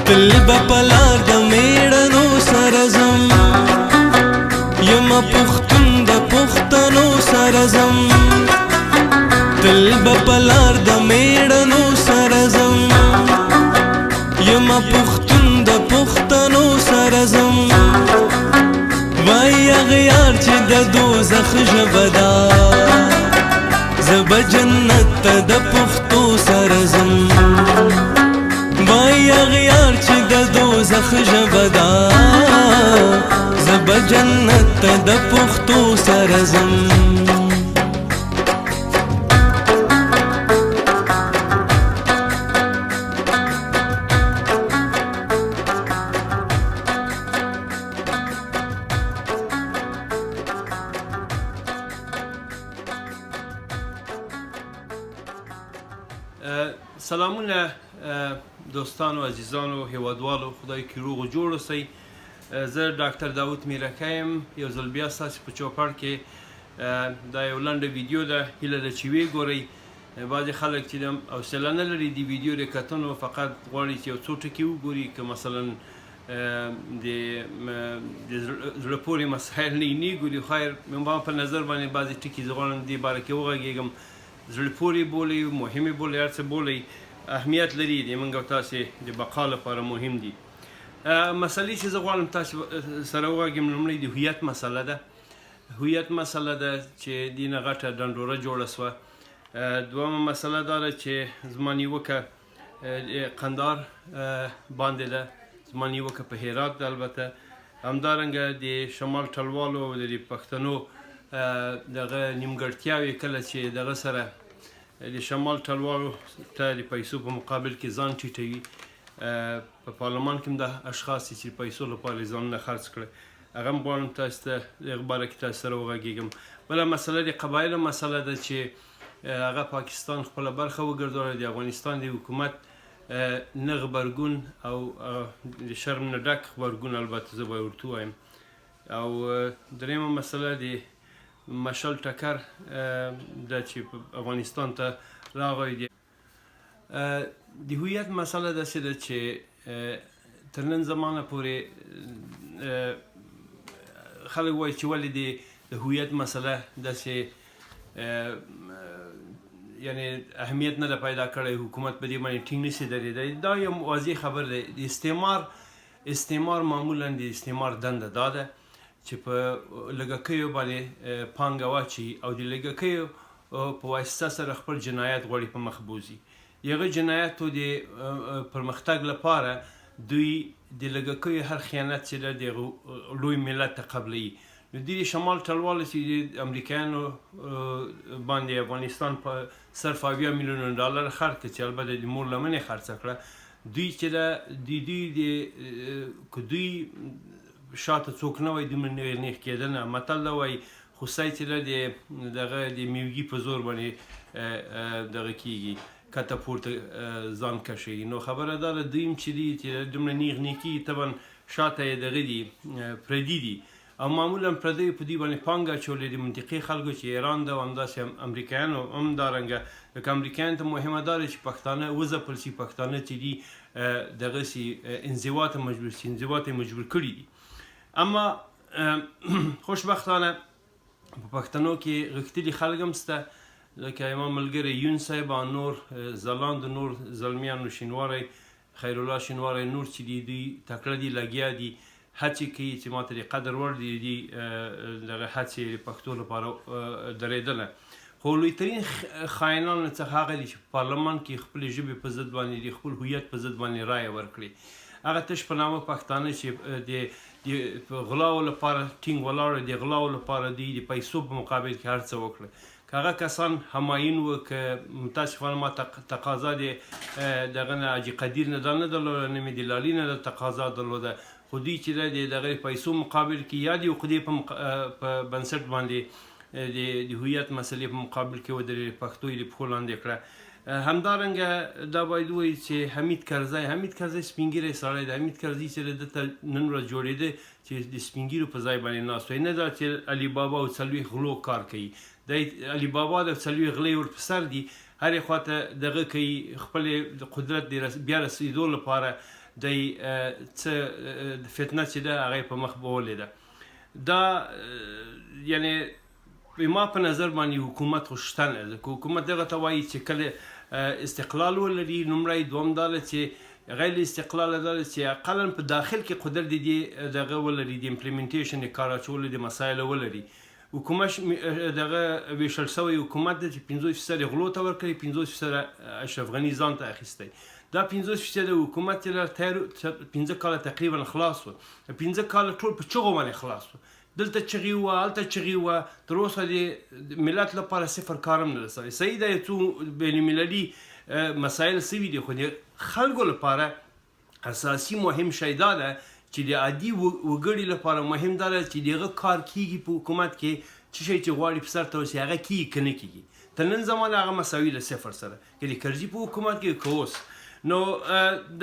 تل به پلار د میړنو سره ځم، یمه پښتون د پښتنو سره ځم. تل به پلار د میړنو سره ځم، یمه پښتون د پښتنو سره ځم. وای اغیار چې د دوزخ ژبه ده، زه به جنت ته د پښتو سره ځم. وای اغیار چې د دوزخ ژبه ده، زه به جنت ته د پښتو سره ځم. سلامونه دوستانو، عزیزانو، هیوادوالو، خدای کې روغ جوړ اوسئ. زه ډاکټر داود میرکی یم، یو ځل بیا ستاسو په چوپړ کې. دا یو لنډه ویډیو ده، هیله ده چې ویې ګورئ. بعضې خلک چې حوصله نه لري د ویډیو د کتنو، فقط غواړي چې یو څو ټکي وګوري، که مثلا د زړه پورې مسایل نه نه ګوري. خیر، ما په نظر باندې بعضې ټکي زه غواړم دې باره کې وغږېږم. زړه پورې بولئ، مهمې بولئ، هر څه بولئ، اهمیت لري، د موږ او تاسې د بقا لپاره مهم دي. مسلې چې زه غواړم تاسې سره وغږېږم، لومړی د هویت مسله ده. هویت مسله ده چې دې نه غټه ډنډوره جوړه سوه. دوهمه مسله دا ده چې زما نیوکه قندار باندې ده، زما نیوکه په هرات ده. البته همدارنګه د شمال ټلوالو او د پښتنو دغه نیمګړتیاوې، کله چې دغه سره د شمال ټلوالو ته د پیسو په مقابل کې ځان ټیټوي. په پارلمان کې هم دا اشخاص دي چې پیسو لپاره ځانونه خرڅ کړي، هغه هم غواړم تاسو ته دغه باره کې تاسو سره وغږېږم. بله مسله د قبایلو مسله ده چې هغه پاکستان خپله برخه وګرځوله. د افغانستان د حکومت نه غبرګون او د شرم نه ډک غبرګون، البته زه باید ورته ووایم. او درېیمه مسله د مشل ټکر ده چې افغانستان ته راغی. د هویت مسله داسې ده چې تر نن زمانه پورې خلک وایي چې ولې د هویت مسله داسې یعنی اهمیت نه ده پیدا کړی، حکومت په دې باندې ټینګ نشي درېدلی. دا یو واضح خبر دی. د استعمار معمولا د استعمار دنده دا ده چې په لږکیو باندې پانګه واچوي او د لږکیو په واسطه سره خپل جنایت غواړي په مخ بوځي. د هغه جنایتو د پرمختګ لپاره دوی د لږکیو هر خیانت چې ده د لوی ملت ته قبلوي. نو دوی د شمال ټلوالو چې د امریکایانو باندې افغانستان په صرف 70 میلیون ډالر خرڅ کړ، چې البته د مور لمنې خرڅه کړه، دوی چې ده د دوی د که دوی شاته څوک نه وای دومره نېغ نېغ کېده نه. متل ده وایي خوسی چې ده د دغه د میوګي په زور باندې دغه کېږي، کته پورته ځان کشوي. نو خبره دا ده دوی هم چې دي چې دومره نېغ نېغ کېږي، طبعا شاته یې دغه دي پردي دي، او معمولا پردیو په دوی باندې پانګه اچولې، د منطقې خلکو چې ایران ده او همداسې امریکایانو همدارنګه. لکه امریکایانو ته مهمه دا ده چې پښتانه وځپل سي، پښتانه چې دي دغه سي انزوا ته مجبور سي، انزوا ته مجبور کړي دي. اما خوشبختانه په پښتنو کې غښتلي خلک هم سته، لکه امام ملګری یون صاحب او نور ځلاند، نور زلمیانو، شینواری، خیرالله شینواری، نور چې دي دوی تکړه دي، لګیا دي، هڅې کوي چې ماته د قدر وړ دي دوی دغه هڅې د پښتو لپاره درېدله. خو لوی ترین خاینانو څخه هغه دي چې په پارلمان کې خپلې ژبې په ضد باندې، د خپل هویت په ضد باندې رایه ورکړي. هغه تش په نامه پښتانه چې د غلاو لپاره ټینګ ولاړ، د غلاو لپاره دوی د پیسو په مقابل کې هر څه وکړه، که هغه کسان همایون و، که متاسفانه ما تقاضا د دغه نه حاجي قدیر نه دا نه درلوده، نه مې د لالي نه دا تقاضا درلوده، خو دوی چې ده د دغه پیسو مقابل کې یا د عقدې په بنسټ باندې د هویت مسلې په مقابل کې ودرېدې، پښتو یې د پښو لاندې کړه. همدارنګه دا باید ووایو چې حمید کرزی، حمید کرزی سپینږیری سړی دی. حمید کرزی چې ده ته نن ورځ جوړېده چې د سپینږیرو په ځای باندې ناست وای، نه دا چې علي بابا او 40 غلو کار کوي. دی علي بابا د 40 غلې ور په سر دي، هرې خواته دغه کوي، خپلې قدرت د بیا رسېدو لپاره دی څه فتنه چې ده هغه په مخ بولې ده. دا یعنی ما په نظر باندې حکومت خو شته نه، ځکه حکومت دغه ته وایي چې کله استقلال ولري لومړی، دوم دا ده چې غیر استقلال دا ده چې اقلا په داخل کې قدرت د دې دغه ولري، د implementation د کار اچولو د مسایلو ولري. حکومت دغه ویشل شوی حکومت دی چې 50% غلو ته ورکړي، 50% اشرف غني ځان ته اخیستی. دا 50% حکومت چې تیر 5 کاله تقریبا خلاص و، 5 کاله ټول په چغو باندې خلاص و. دلته چغې وه، هلته چغې وه، تر اوسه د ملت لپاره صفر کار هم نه ده سوی. صحیح ده څو بین المللي مسایل سوي دي، خو د خلکو لپاره اساسي مهم شی دا ده چې د عادي وګړي لپاره مهم دا ده چې د هغه کار کیږي په حکومت کې، څه شی چې غواړي په سر ته ورسي هغه کیږي که نه کیږي. تر نن زمانه هغه مساوي له صفر سره که د کرزي په حکومت کې که اوس. نو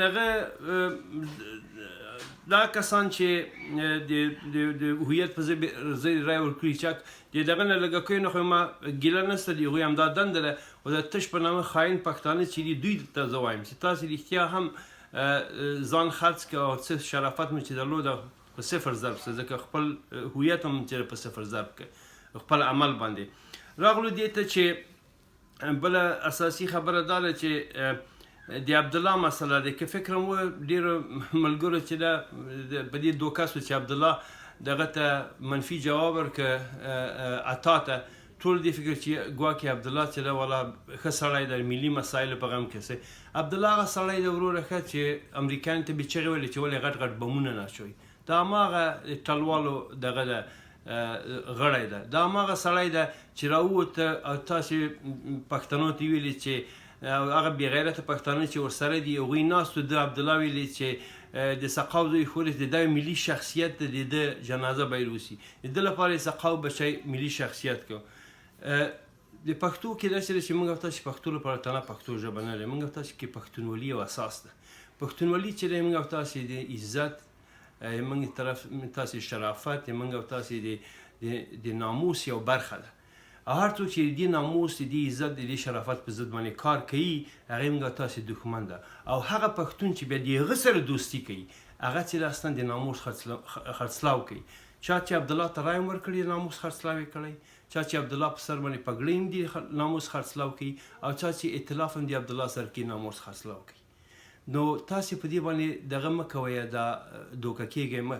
دغه دا کسان چې د هویت په ځای رایه ورکړي چک د دغه نه لږکیو نه خو ما ګیله نشته، د هغوی همدا دنده ده. خو د تش په نامه خاین پښتانه چې دي دوی ته زه وایم چې تاسې رښتیا هم ځان خرڅ کړه او څه شرافت مو چې درلود په صفر ضرب سه، ځکه خپل هویت هم چې په صفر ضرب کړ خپل عمل باندې. راغلو دې ته چې بله اساسي خبره دا ده چې د عبدالله مسله ده، که فکرم و ډېرو ملګرو چې ده په دې دوکه سو چې عبدالله دغه ته منفي جواب ورکړ عطا ته، ټول دې فکر چې ګواکې عبدالله چې ده والا ښه سړی دی، ملي مسایلو په غم کې سي. عبدالله هغه سړی دی وروره ښه چې امریکایانو ته بې چغې ویلې چې ولې غټ غټ بمونه نه اچوي. دا هماغه ټلوالو دغه ده غړی ده، دا هماغه سړی ده چې راووته او تاسې پښتنو ته ویلي چې هغه بې غیرته پښتانه چې ورسره دي هغوی ناست وو، ده عبدالله ویلي چې د سقاو زوی ښولی چې د ملي شخصیت ده، د ده جنازه باید وسي، د ده لپاره یې سقاو بچی ملي شخصیت کو. د پښتو کې داسې ده چې موږ او تاسې پښتو لپاره تنها پښتو ژبه نه لري، موږ او تاسې کې پښتونولي یو اساس ده. پښتونولي چې دی موږ او تاسې د عزت، موږ طرف تاسې شرافت، موږ او تاسې د ناموس یو برخه ده. او هر څوک چې د دې ناموس، د دې عزت، د دې شرافت په ضد باندې کار کوي هغه موږ او تاسې دښمن ده. او هغه پښتون چې بیا د هغه سره دوستي کوي هغه چې ده اصلا د ناموس خرڅلاو کوي. چا چې عبدالله ته رایه هم ورکړې ناموس خرڅلاو یې کړی، چا چې عبدالله په سر باندې پګړۍ هم دي ناموس خرڅلاو کوي، او چا چې ائتلاف هم دي عبدالله سره کوي ناموس خرڅلاو کوي. نو تاسې په دې باندې دغه مه کوئ، دا دوکه کېږئ مه.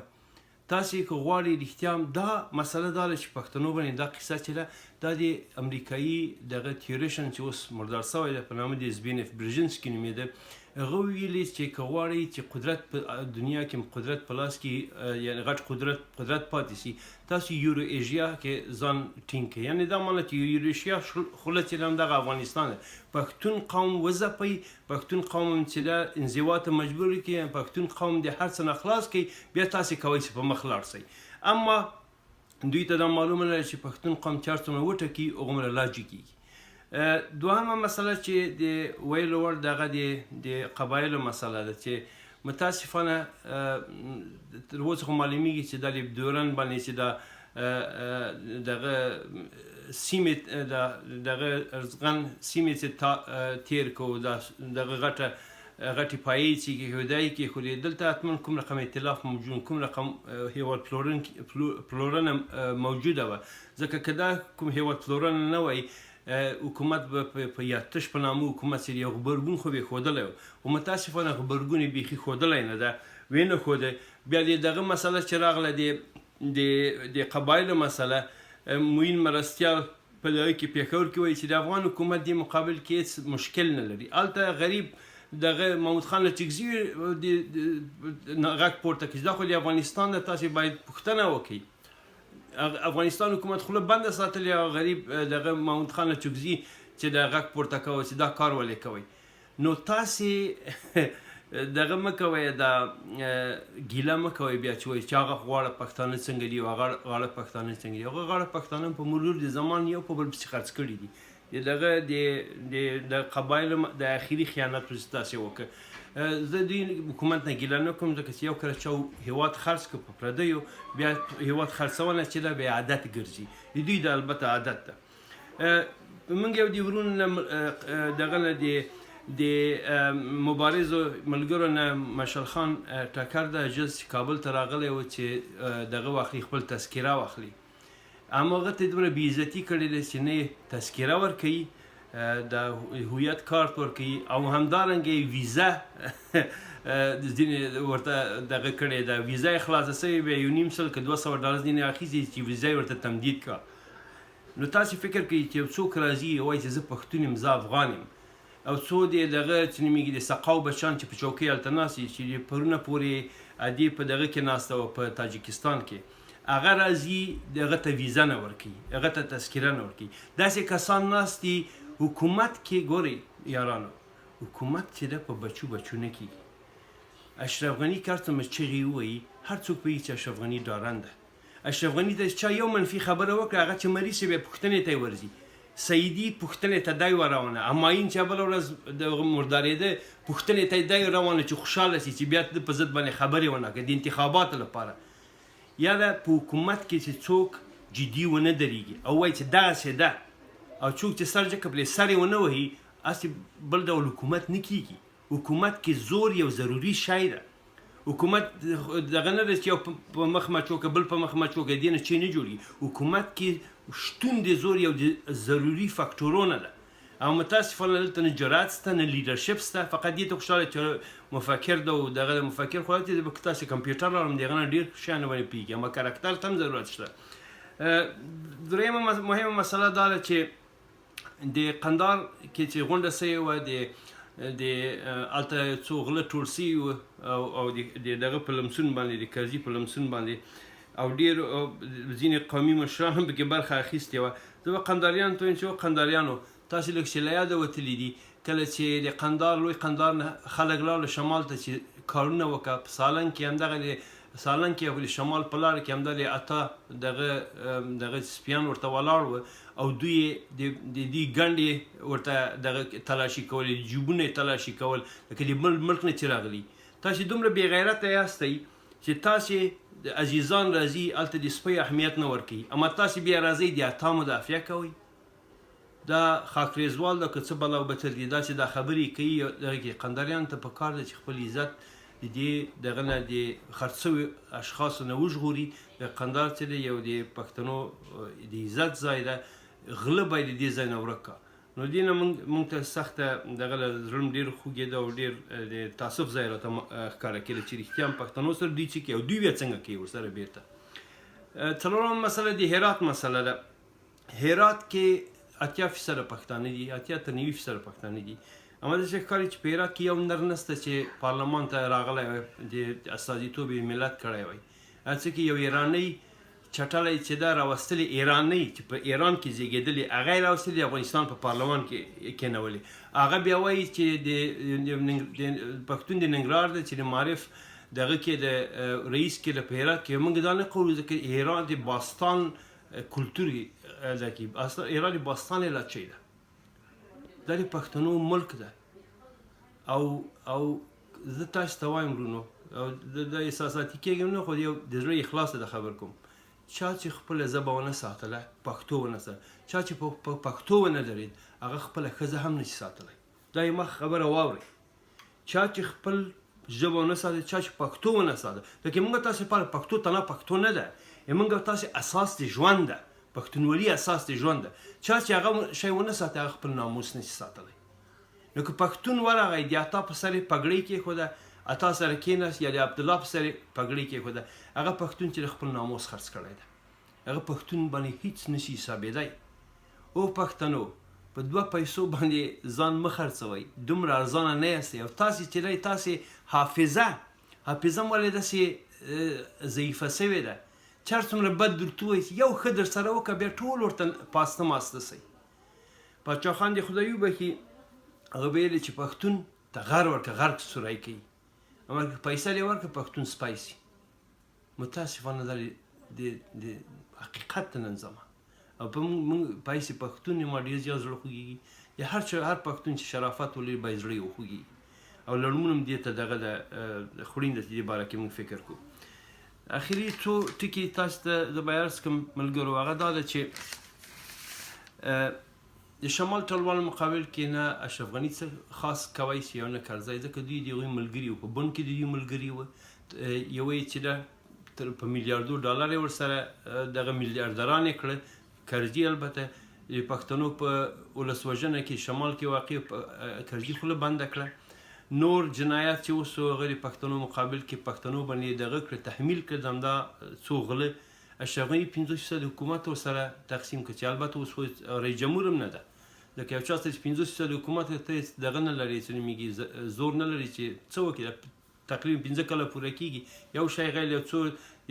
تاسې که غواړئ رښتیا هم دا مسله دا ده چې پښتنو باندې دا قصه چې ده دا د امریکایي دغه theoretician چې اوس مردار سوی ده په نامه د زبینف برژنسکي نومېده، هغه ویلي چې که غواړئ چې قدرت په دنیا کې قدرت په لاس کې یعنی غټ قدرت پاتې سي، تاسو یورو ایشیا کې ځان ټینګ کړئ. یعنی دا معنی چې یورو ایشیا خوله چې ده همدغه افغانستان ده، پښتون قوم وځپئ، پښتون قوم چې ده انزوا ته مجبور کړئ، پښتون قوم د هر څه نه خلاص کړئ، بیا تاسې کوئ چې په مخ لاړ سئ. اما دوی ته دا معلومه نه ده چې پښتون قوم چې هر څومره وټکي هغومره لا جګېږي. دوهمه مسله چې د ویلو وړ دغه د قبایلو مسله ده چې متاسفانه تر اوسه خو معلومیږي چې دا د ډیورنډ باندې چې دا دغه سیمې دغه ارزغن سیمې چې تیر کو، دا دغه غټه غټې پایې چې کېښودای کېښودې، دلته حتما کوم رقم ائتلاف موجود، کوم رقم هیواد پلورنه موجوده وه. ځکه که دا کوم هیواد پلورنه نه وای حکومت به په یا تش په نامه حکومت سره یو غبرګون خو به یې ښودلی و، خو متاسفانه غبرګون یې بیخي ښودلی نه ده، ویې نه ښوده. بیا د دغه مسله چې راغله د قبایلو مسله، معین مرستیال په دغه کې پېښور کې وایي چې د افغان حکومت دې مقابل کې هېڅ مشکل نه لري. هلته غریب دغه محمود خان اچکزي غږ پورته کړي، دا خو د افغانستان ده، تاسې باید پوښتنه وکړئ. افغانستان حکومت خوله بنده ساتلې او غریب دغه محمود خان اچکزي چې د غږ پورته کوي چې دا کار ولې کوئ. نو تاسې دغه مه کوئ، دا ګیله مه کوئ بیا چې وایي چې هغه غواړه پښتانه څنګه دي او هغه غاړه پښتانه څنګه دي. هغه غاړه پښتانه په مرور د زمان یو په بل پسې خرڅ کړي دي. دغه د قبایلو د اخري خیانت پسې تاسې وکړه. زه دوی حکومت نه ګیله نه کوم، ځکه چې یو کله چا هیواد خرڅ کړ په پردیو، بیا هیواد خرڅونه چې ده بیا عادت ګرځي، د دوی دا البته عادت ده. موږ یو د ورونو نه دغه نه د د مبارزو ملګرو نه مشال خان ټکر د عجز چې کابل ته راغلی و چې دغه واخلي، خپل تذکره واخلي، اما هغه ته دومره بې عزتي کړې ده چې نه تذکره ورکوي، د هویت کارت ورکوي او همدارنګه یې ویزه ځینې ورته دغه کړې ده. ویزه یې خلاصه سوې، بیا یو نیم سل که 200 ډالر ځینې اخیستي چې ویزه یې ورته تمدید کړه. نو تاسې فکر کوئ چې یو څوک راځي او وایي چې زه پښتون یم، زه افغان یم، او څو د دغه چې نومېږي د سقاو بچیان چې په چوکۍ هلته ناست دي، چې پرونه پورې ادې په دغه کې ناسته وه په تاجکستان کې، هغه راځي دغه ته ویزه نه ورکوي، هغه ته تذکره نه ورکوي. داسې کسان ناست دي حکومت کې. ګورئ یارانو، حکومت چې ده په بچو بچو نه کېږي. اشرف غني که هر څومره چغې ووهي، هر څوک پوهېږي چې اشرف غني ډارن ده. اشرف غني ته چا یو منفي خبره وکړه، هغه چې مریض شي بیا پوښتنې ته یې ورځي. سعیدي پوښتنې ته دی وروانه، همایون چې بله ورځ د مردارېده پوښتنې ته دی روانه چې خوشحاله شي چې بیا د په ضد باندې خبرې ونه کړي د انتخاباتو لپاره. یاره په حکومت کې چې څوک جدي ونه درېږي او وایي چې دغسې ده، او څوک چې سر جکه پرې سر یې ونه وهي، هسې بل ډول حکومت نه کېږي. حکومت کې زور یو ضروري شی ده. حکومت دغه نه ده چې یو په مخ مچو که بل په مخ مچو که، دې نه چی نه جوړېږي. حکومت کې شتون د زور یو د ضروري فاکټورونه ده، او متاسفانه دلته نه جرأت شته نه leadership شته. فقط دې ته خوشحاله چې مفکر ده او دغه مفکر خو چې که تاسې کمپیوټر راوړم د هغه نه ډېر شیانو باندې پوهېږي، اما character ته هم ضرورت شته. درېیمه مهمه مسله دا ده چې د قندار کې چې غونډه سوې وه، د هلته څو غله ټول سوي وو او د دغه په لمسون باندې، د کرزي په لمسون باندې، او ډېر ځینې قومي مشران هم پکې برخه اخیستې وه. زه به قنداریانو ته وایم چې قنداریانو، تاسې لږ چې له یاده وتلي دي، کله چې د قندار لوی قندار نه خلک لاړل شمال ته چې کارونه وکړه، په سالنګ کې همدغه د سالنګ کې او د شمال په لاره کې همدا د عطا دغه سپیان ورته ولاړ و او دوی د دې ګنډې ورته دغه تلاشي کولې، جیبونه یې تلاشي کول لکه د بل ملک نه چې راغلي. تاسې دومره بې غیرته یاستئ چې تاسې د عزیزان راځي هلته د سپۍ اهمیت نه ورکوي، اما تاسې بیا راځئ د عطا مدافعه کوئ. دا خاکریزوال ده که څه بلا او بتر دي، دا چې دا خبرې کوي دغه کې قنداریانو ته په کار ده چې خپل عزت د دې دغه نه د خرڅ شویو اشخاصو نه وژغوري. د قندار چې دی یو د پښتنو د عزت ځای ده، غله باید د دې ځای نه ورک کا. نو دې نه مونږ ته سخته دغه له زړه مې ډېر خوږېده او ډېر د تاسف ځای راته ښکاره کېده چې رښتیا هم پښتنو سره دوی څه کوي او دوی بیا څنګه کوي ورسره بېرته. څلورمه مسله د هرات مسله ده. هرات کې 80% پښتانه دي، 80 تر 90% پښتانه دي، اما داسې ښکاري چې په هرات کې یو نر نسته چې پارلمان ته راغلی وای، د استازیتوب یې ملت کړی وای. هرڅه کې یو ایرانی چټلی چې دا راوستلې، ایرانی چې په ایران کې زیږېدلې، هغه یې راوستلې افغانستان په پارلمان کې کېنولې. هغه بیا وایي چې د پښتون د ننګرهار دی چې د معارف دغه کې د رئیس کې د په هرات کې. موږ دا نه قبولو ځکه هرات د باستان کلتور ده کې اصلا هرات د باستان علاقه ده، دا د پښتنو ملک ده. او زه تاسو ته وایم ورونو، او د احساساتي کېږم نه، خو یو د زړه اخلاص د خبر کوم، چا چې خپله ژبه ونه ساتله، پښتو ونه ساتله، چا چې په پښتو ونه درېد، هغه خپله ښځه هم نشي ساتلی. دا یې ما خبره واورئ، چا چې خپل ژبه ونه ساته، چا چې پښتو ونه ساته، ځکه موږ تاسو لپاره پښتو تنها پښتو نه ده، موږ تاسو اساس د ژوند ده، پښتونولي اساس د ژوند ده. چا چې هغه شی ونه ساته، هغه خپل ناموس نشي ساتلی. نو که پښتون ورغی د عطا په سر یې پګړۍ کېښوده، عطا سره کېناست، یا د عبدالله په سر یې پګړۍ کېښوده، هغه پښتون چې خپل ناموس خرڅ کړی ده، هغه پښتون باندې هیڅ نشي حسابېدی. او پښتنو، په دوه پیسو باندې ځان مه خرڅوئ، دومره ارزانه نه یاستئ. او تاسې چې دی تاسې حافظه مو ولې داسې ضعیفه سوې ده چې هر څومره بد درته ووایي، یو ښه در سره وکړه بیا ټول ورته پاسته ماسته سئ. پاچا خان دې خدای وبښي، هغه ویلي چې پښتون ته غر ورکړه، غر سوری کوي، اما که پیسه دې ورکړه پښتون سپی سي. متاسفانه دا د حقیقت نن زمان او په موږ پیسې پښتون ما ډېر زیات زړه خوږېږي. د هر چا هر پښتون چې شرافت ولري باید زړه یې وخوږېږي، او لړمون هم دې ته دغه د خوړین ده چې دې باره کې موږ فکر کوو. اخري څو ټکي تاسو ته زه به عرض کړم ملګرو، هغه دا ده چې د شمال ټلوال مقابل کې نه اشرف غني څه خاص کوی شي او نه کرزی، ځکه دوی د هغوی ملګري وو، په بن کې د دوی ملګري وو. یوه یې چې ده تر په میلیاردو ډالر یې ورسره دغه میلیاردران یې کړه. کرزي البته د پښتنو په ولس وژنه کې شمال کې واقع کرزي خوله بنده کړه. نور جنایت چې وسو هغه د پښتنو مقابل کې پښتنو باندې دغه کړه، تحمیل کړه. همدا څو غله اشرف غني 5% حکومت ورسره تقسیم کړ، چې البته اوس خو رئیس جمهور هم نه ده، ځکه یو چا سره چې 5% حکومت ته هېڅ دغه نه لري، څه نومېږي، زور نه لري چې څه وکړي. تقریبا 5 کاله پوره کېږي، یو شی غیر یو څو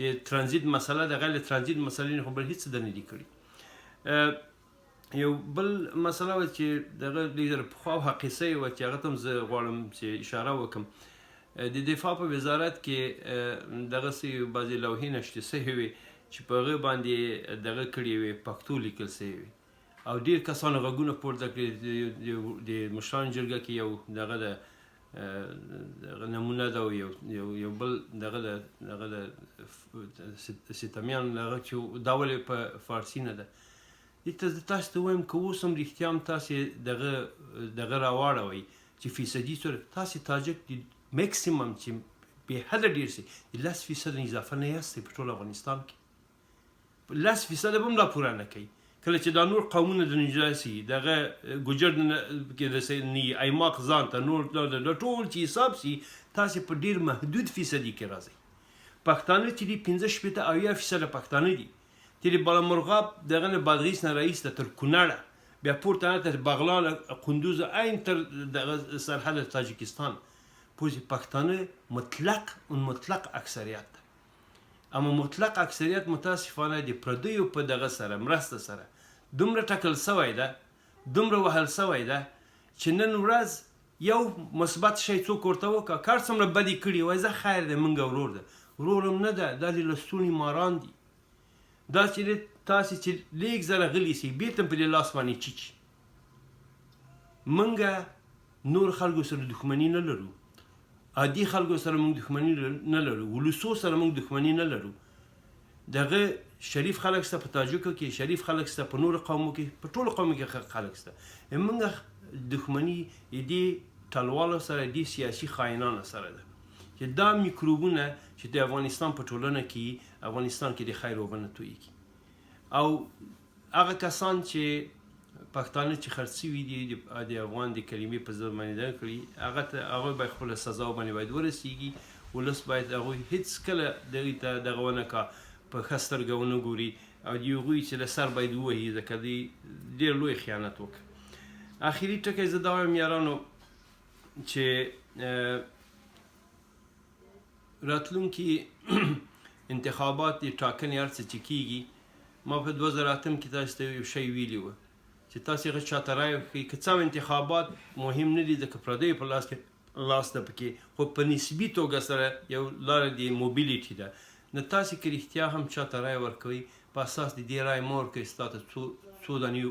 د ترانزیت مسله ده، غیر له ترانزیت مسلې نه خو بل هېڅ ده نه دي کړي. یو بل مسله وه چې دغه ډېره پخوا وه، قصه یې وه چې هغه ته هم زه غواړم چې اشاره وکړم. د دفاع په وزارت کې دغسې بعضې لوحې نشتې سوې وې چې په هغه باندې دغه کړې وې، پښتو لیکل سوې وې، او ډېر کسانو غږونه پورته کړې. د مشرانو جرګه کې یو دغه ده، دغه نمونه ده، او یو بل دغه ده، دغه ده ستمیان دغه چې دا ولې په فارسي نه ده. دې ته زه تاسو ته وایم که اوس هم رښتیا هم تاسې دغه راواړوئ چې فیصدي څومره، تاسې تاجک د مکسیمم چې بې حده ډېر سي د 10% اضافه نه یاستئ په ټول افغانستان کې، 10% به هم لا پوره نه کوي. کله چې دا نور قومونه د نجات سي، دغه ګجر کې د سي نه ایماق ځان ته نور دا ټول چې حساب سي، تاسې په ډېر محدود فیصدي کې راځئ. پښتانه چې دي 65 او 70% پښتانه دي، چې د بالامرغاب دغه نه بادغیس نه رئیس ته تر کونړه، بیا پورته نه تر بغلان، قندوز، عین تر دغه سرحد تاجکستان پورې پښتانه مطلق او مطلق اکثریت ده. اما مطلق اکثریت متاسفانه د پردیو په دغه سره مرسته سره دومره ټکل سوی ده، دومره وهل سوی ده چې نن ورځ یو مثبت شی څوک ورته وکړه، که هر څومره بدې کړي وایي ځه خیر دی موږ ورور ده، ورور هم نه ده، دا د لستوڼي ماران دي. دا چې تاسې چې لږ ذره غلي سئ بیرته په دې لاس باندې چیچي. موږ نور خلکو سره دښمني نه لرو، عادي خلکو سره موږ دښمني نه لرو، ولسو سره موږ دښمني نه لرو. دغه شریف خلک شته په تاجکو کې، شریف خلک شته په نورو قومو کې، په ټولو قومو کې خلک شته. موږ دښمني دې ټلوالو سره، دې سیاسي خاینانو سره ده چې دا میکروبونه چې د افغانستان په ټولنه کې، افغانستان کې د خیر اوبه نه تویږي. او هغه کسان چې پښتانه چې خرڅ سوي دي د افغان د کلمې په ضد باندې دغه کړي، هغه ته هغوی باید خپله سزا باندې باید ورسیږي. ولس باید هغوی هېڅکله دغې ته دغه ونه کا په ښه سترګه ونه ګوري، او د هغوی چې له سر باید ووهي، ځکه دوی ډېر لوی خیانت وکړ. اخري ټکی زه دا وایم یارانو چې راتلونکي انتخابات د ټاکنې هر څه چې کېږي، ما په 2008 کې تاسو ته یو شی ویلي وه چې تاسې هغه چا ته رایه ورکوئ، که څه هم انتخابات مهم نه دي ځکه پردیو په لاس کې لاس ده پکې، خو په نسبي توګه سره یو لاره د موبیلیټي ده. نو تاسې که رښتیا هم چا ته رایه ورکوئ، په اساس د دې رایه مه ورکوئ چې تا ته څو دانې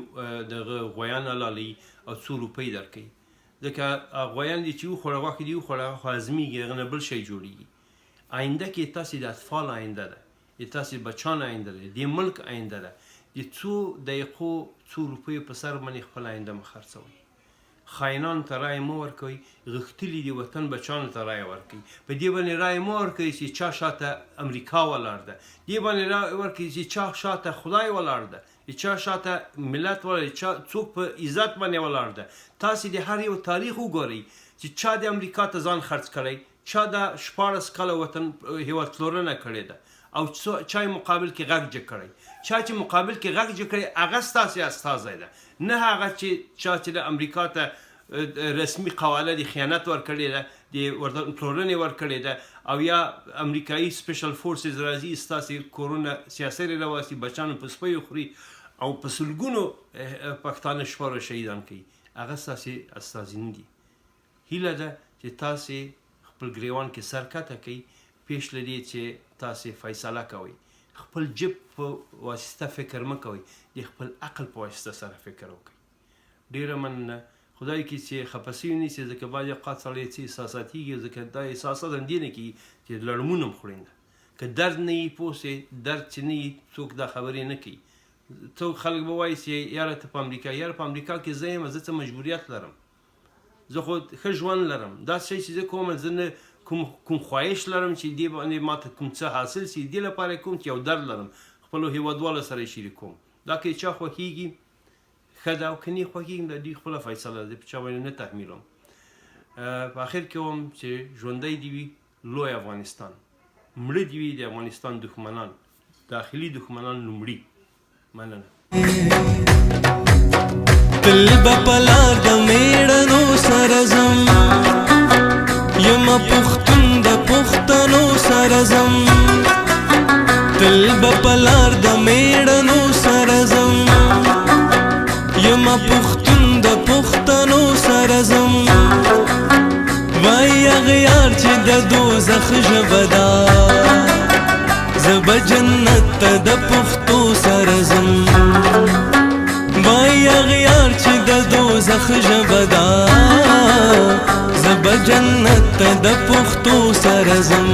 دغه غویان حلالوي او څو روپۍ درکوي، ځکه غویان دې چې وخوړه، غوښې دې وخوړه، هغه خو هضمېږي، هغه نه بل شی جوړېږي. آینده کې تاسې د اطفال آینده ده، د تاسې بچان آینده ده، د ملک آینده ده. د څو دقیقو څو روپیو په سر باندې خپل آینده مه خرڅوئ. خاینانو ته رایه مه ورکوئ، غښتلي د وطن بچانو ته رایه ورکوئ. په دې باندې رایه مه ورکوئ چې چا شاته امریکا ولاړ ده، دې باندې رایه ورکوئ چې چا شاته خدای ولاړ ده، د چا شاته ملت ولاړ دی، چا څوک په عزت باندې ولاړ ده. تاسې د هر یو تاریخ وګورئ چې چا د امریکا ته ځان خرڅ کړی، چا د 16 کاله وطن هیواد پلورنه کړې ده، او چا یې مقابل کې غږ جګ کړی. چا چې مقابل کې غږ جګ کړی هغه ستاسې استازی ده، نه هغه چې چا چې د امریکا ته رسمي قواله د خیانت ورکړې ده، د وطن پلورنې ورکړې ده، او یا امریکایي سپیشل فورسز راځي ستاسې کورونه سیاسرې راواسي، بچانو په سپیو خوري او په سلګونو پښتانه شپاره شهیدان کوي، هغه ستاسې استازي نه دي. هیله ده چې تاسې خپل ګریوان کې سر کته کوئ، پیش له دې چې تاسې فیصله کوئ، خپل جیب په واسطه فکر مه کوئ، د خپل عقل په واسطه سره فکر وکړئ. ډېره مننه. خدای کې چې خفه سوي نه سي، ځکه بعضې اوقات سړی څه احساساتېږي، ځکه دا احساسات هم دې نه کېږي چې لړمون هم خورینده. که درد نه یي پوه سې، درد چې نه یي څوک دا خبرې نه کوي. څوک خلک به وایي چې یاره ته په امریکا، یاره په امریکا کې زه یم، زه څه مجبوریت لرم، زه خو ښه ژوند لرم، دا څه چې زه کوم، زه نه کوم خواهش لرم چې دې باندې ماته کوم څه حاصل شي، دې لپاره کوم چې یو درد لرم خپلو هیوادوالو سره یې شریکوم. دا که چا خوښیږي ښه ده او که نه خوښیږي د دوی خپله فیصله ده، په چا باندې نه تحمیلوم. په اخر کې وایم چې ژوندی دې وي لوی افغانستان، مړه دې وي د افغانستان دښمنان، داخلي دښمنان لومړي. مننه. تل به په لار د میړنو سره ځم، یمه پښتون د پښتنو سره ځم، تل به په لار د میړنو سره ځم، یمه پښتون د پښتنو سره ځم. وای اغیار چې د دوزخ ژبه ده، زه به جنت ته د پښتو سره ځم. وای اغیار چې د دوزخ ژبه ده، زه به جنت ته د پښتو سره ځم.